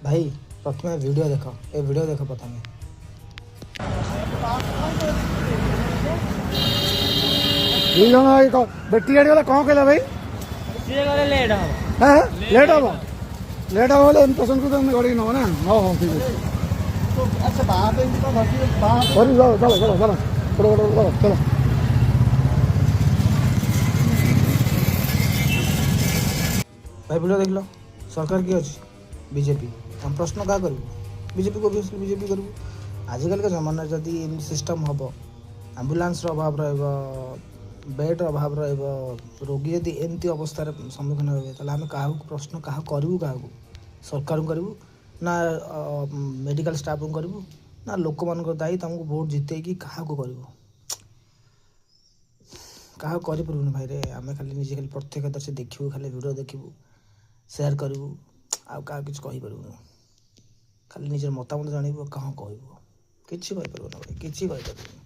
ଭାଇ, ପ୍ରଥମେ ଭିଡ଼ିଓ ଦେଖ, ଏ ଭିଡ଼ିଓ ଦେଖ ପ୍ରଥମେ। ଦୁଇ ଜଣ ବ୍ୟାଟେରୀ ଗାଡ଼ି ବାଲା କ'ଣ କହିଲା ଭାଇ? ସିଏ ଗଲେ ଲେଟ୍ ହବ। ହଁ, ଲେଟ୍ ହବ। ଲେଟ୍ ହବ ବୋଲେ ଏମିତି ପସନ୍ଦକୁ ତମେ ଗଡ଼ିକି ନେବ ନା? ହଉ ହଉ, ଠିକ୍ ଅଛି। ଧରି ଚାଲ ଚାଲ ଚାଲ, ବଡ଼ ବଡ଼ ବଡ଼, ଚାଲ। ଭାଇ, ଭିଡ଼ିଓ ଦେଖିଲ। ସରକାର କିଏ ଅଛି? ବିଜେପି। ଆମେ ପ୍ରଶ୍ନ କାହା କରିବୁ? ବିଜେପିକୁ। ଅବଭିୟସଲି ବିଜେପି କରିବୁ। ଆଜିକାଲିକା ଜମାନାରେ ଯଦି ଏମିତି ସିଷ୍ଟମ୍ ହେବ, ଆମ୍ବୁଲାନ୍ସର ଅଭାବ ରହିବ, ବେଡ଼୍ର ଅଭାବ ରହିବ, ରୋଗୀ ଯଦି ଏମିତି ଅବସ୍ଥାରେ ସମ୍ମୁଖୀନ ହେବେ, ତାହେଲେ ଆମେ କାହାକୁ ପ୍ରଶ୍ନ କାହାକୁ କରିବୁ? କାହାକୁ? ସରକାରଙ୍କୁ କରିବୁ ନା ମେଡ଼ିକାଲ ଷ୍ଟାଫ୍ଙ୍କୁ କରିବୁ ନା ଲୋକମାନଙ୍କ ଦାୟୀ ତମକୁ ଭୋଟ୍ ଜିତେଇକି କାହାକୁ କରିବୁ? କାହାକୁ କରିପାରିବୁନି ଭାଇରେ। ଆମେ ଖାଲି ନିଜେ ଖାଲି ପ୍ରତ୍ୟକ୍ଷଦର୍ଶୀ ଦେଖିବୁ, ଖାଲି ଭିଡ଼ିଓ ଦେଖିବୁ, ସେୟାର କରିବୁ, ଆଉ କାହାକୁ କିଛି କହିପାରିବୁନି। ଖାଲି ନିଜର ମତାମତ ଜଣେଇବୁ। ଆଉ କ'ଣ କହିବୁ? କିଛି କହିପାରିବୁନି ଭାଇ, କିଛି କହିପାରିବୁନି।